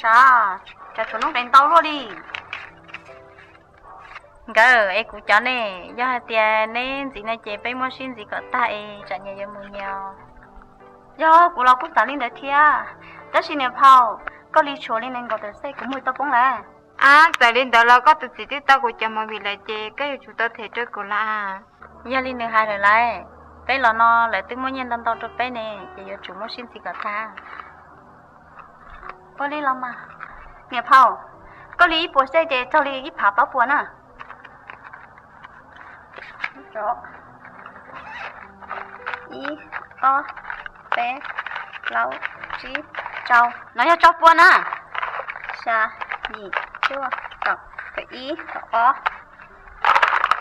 Sav, tsam tshuav nuj nqis ntau luaj li. Nkawd es kuv cov ne, yog hais tias neb ntxiv no ces peb muab sib ntxiv kom tag es tsam nyias yuav mus nyias. Yog kuv los kuj xav li ntawd thiab, tab sis niam phauj, koj li tshuav li nees nkaum tawm xej kuv muag tau poob lawm. Ab, txawm li ntawd los koj tus txiv twb tau kuv cov movie lawm ces koj yuav tsum tau them rau kuv lawm. Yog li nws hais lawm lauj, peb los no lawv twb muab nyiaj ntau ntau rau peb ne, ces yuav tsum muab sib ntxiv kom tag. Ua li los mas, niam phauj, koj li ib puas xej ces raug li ib phav plaub puas na. Ib, ob, peb, plaub, tsib, rau. No yog rau puas na. Xya, yim, cuaj, kaum, kaum ib, kaum ob,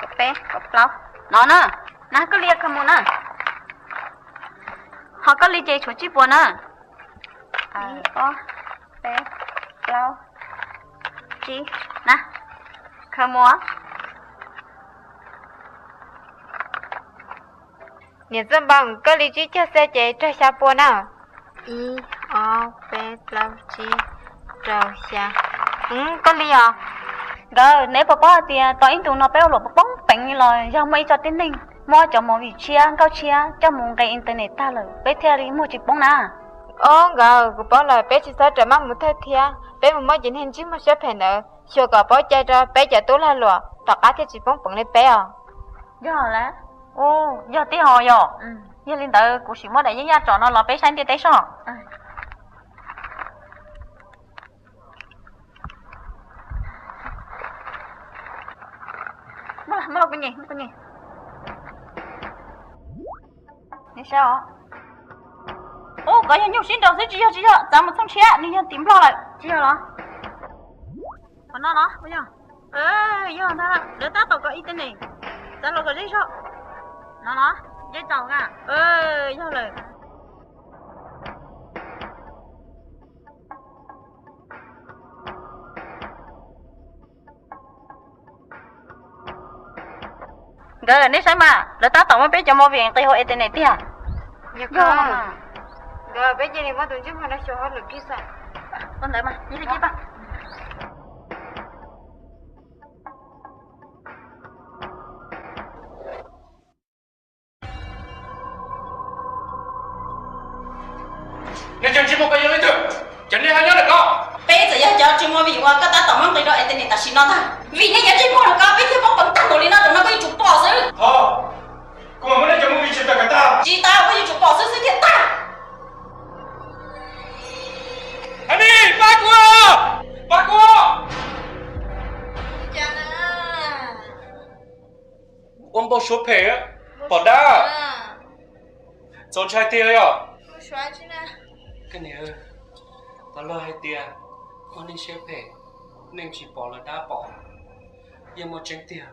kaum peb, kaum plaub. No na, na koj li khaws mus na. Ho koj li ces tshuav tsib puas na. Ib, ob, peb, plaub, tsib, na, khaws mus. Niam Txawj Npaum, koj li tsib caug xej ces raug xya puas na. Ib, ob, peb, plaub, tsib, rau, xya. Koj li os. Nkawd, neb puas paub hais tias tau ib ntus no peb ua luam poob peev li los yog muaj ib co tib neeg muab cov movie tshiab nkauj tshiab coj mus nqe internet tag lawm peb thiaj li muag tsis poob na. Ob nkawd, kuv paub lawm, peb tsis txhob rawm maj mus thawj thiab, peb mus muab cov niag ntsej muag siab phem ntawd xyuas kom paub cai rau peb cov tub lag luam tom qab thiaj tsis poob peev li peb os. Yog lawm. Yog tiag ho yom. Yog li ntawd kuv sim muab daim yeeb yaj tsom no los peb saib ntiaj teb soj. Ub, kov yog nyuj sib nraus xwb, tsis yog, tsis yog, txav mus txhooj ntshiab, nws yog tim Nplog lawm, tsis yog los? Qhov no los yog? Yog ntag, lawv tab tom kov internet, txav los kom ze zog. No los, nce tsaus a. Yog lawm. Nkawd, nej saib mas, lawv tab tom muab peb cov movie nqis hauv internet tiag. Nkawd, peb cia li muab tus ntsej muag no xyuas hauj lwm kiag xwb. Ua ntawd mas, cia li cia pab. Nej cov ntsej muag ko yog leej twg? Cov nej ho nyob ntawm ko? Peb txawm yog cov tswv movie uas koj tab tom muab nqis rau internet tam sim no ntag. Vim nej cov ntsej muag no ko peb thiaj poob peev tag npaum li no, tam no koj yuav tsum pom xwb. Ho, kuv mam muab nej cov movie tsis tawm kom tag. Tsis tau, koj yuav tsum pom xwb xwb thiaj tag. Hais li, pab kuv, pab kuv. Ua npau suav phem, pom dab. Txaus ntshai tiag yog. Koj niam, tau lawv hais tias muaj neeg siab phem, neeg tsis pom los dab pom, yeej muaj tseeb tiag.